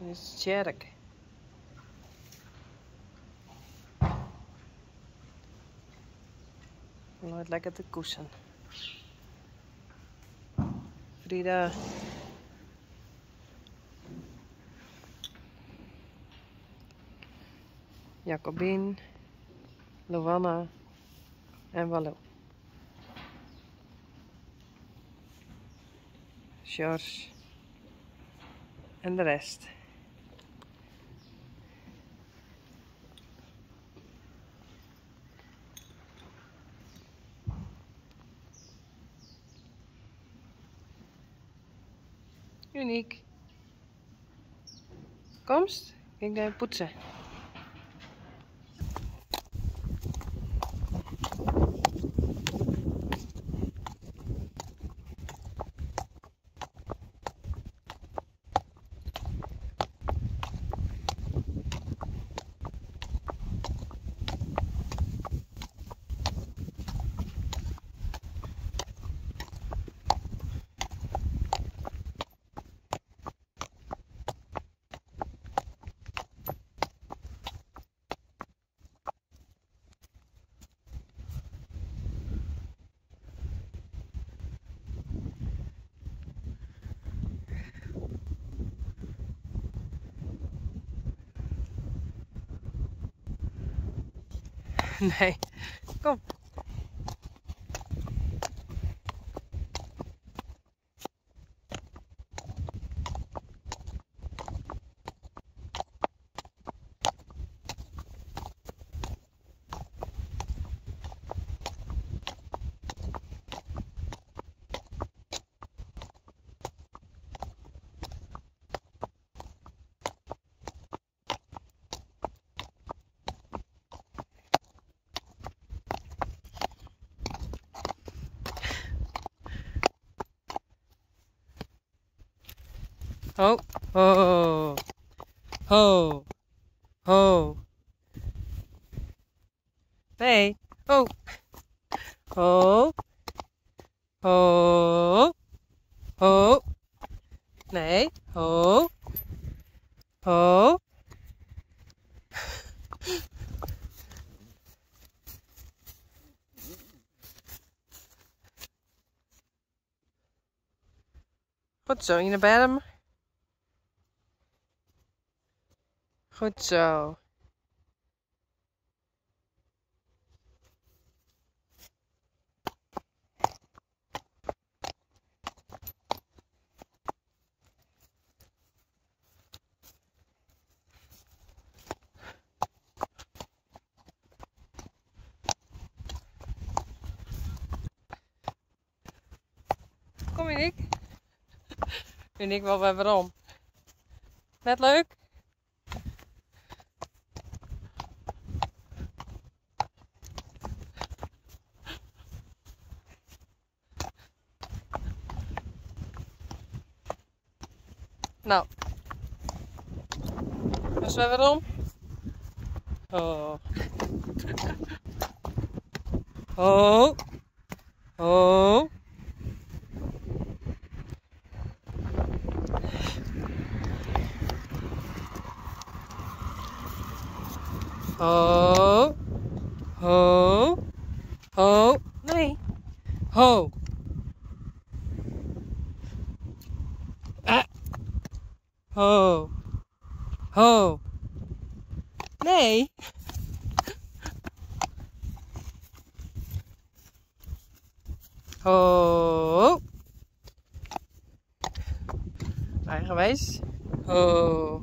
Dit is Tsjerk. Leit lekker te koesen. Frida. Jacobien, Loanna en Wallo. Sjors en de rest. Uniek. Komst? Ik daar poetsen. Nee, kom. Ho, ho, ho, ho. Nee, ho, ho, ho, ho. Nee, ho, ho. Goed zo, in de berm. Goed zo. Kom Uniek. Uniek wel weer waarom. Net leuk? Nou. Was we waarom? Oh. Oh. Oh. Ho. Ho. Ho. Nee. Ho. Ah. Ho. Ho. Nee. Ho. Eigenwijs. Ho.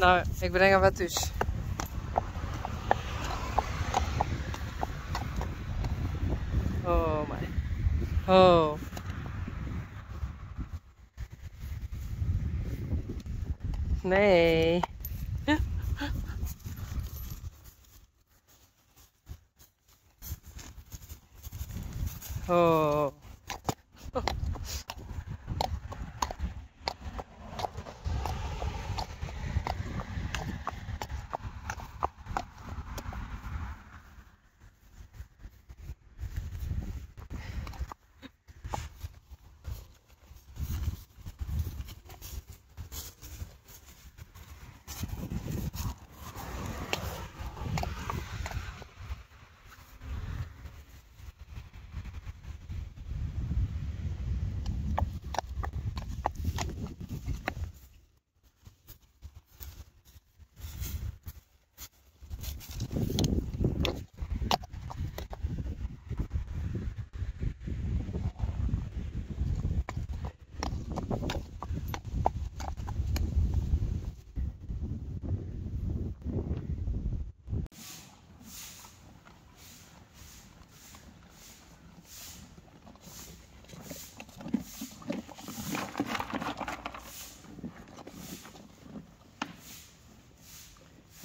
Nou, ik breng haar wat thuis. Oh my. Oh. Nee. Oh.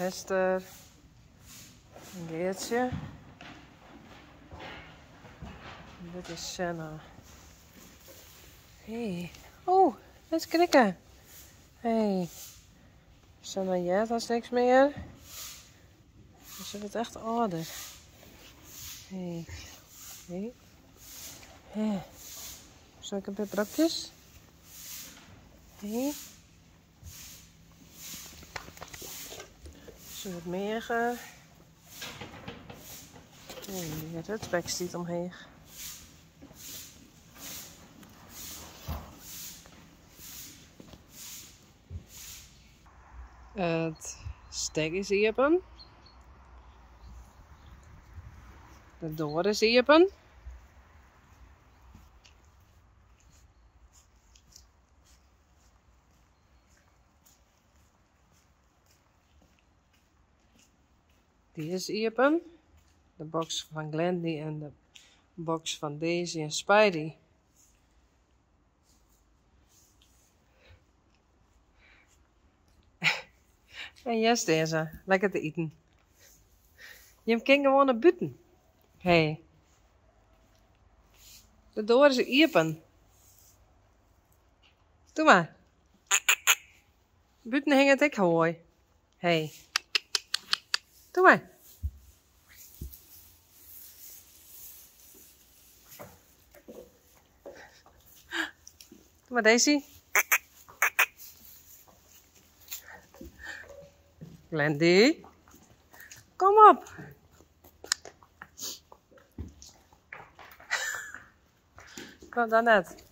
Hester. En Geertsje. En dit is Senna. Hey. Oh, net skrikken. Hey. Senna heart hast niks mear. Ze wordt echt ouder. Hey. Hey. Hey. Zal ik een paar brokjes? Hey. Ze wordt meager. Hey, het bek stiet omheech. It stek is iepen. De doar is iepen. Dy is iepen. De box fan Glendy en de box fan Daisy en Spidey. En hjir stean se, lekker te iten. Jim kin gewoan nei bûten. Hey. De doar is iepen. Doe mar. Bûten hinget ek hoai. Hey. Doe mar. Doe mar, Daisy. Glendy. Kom op. Kom dan net.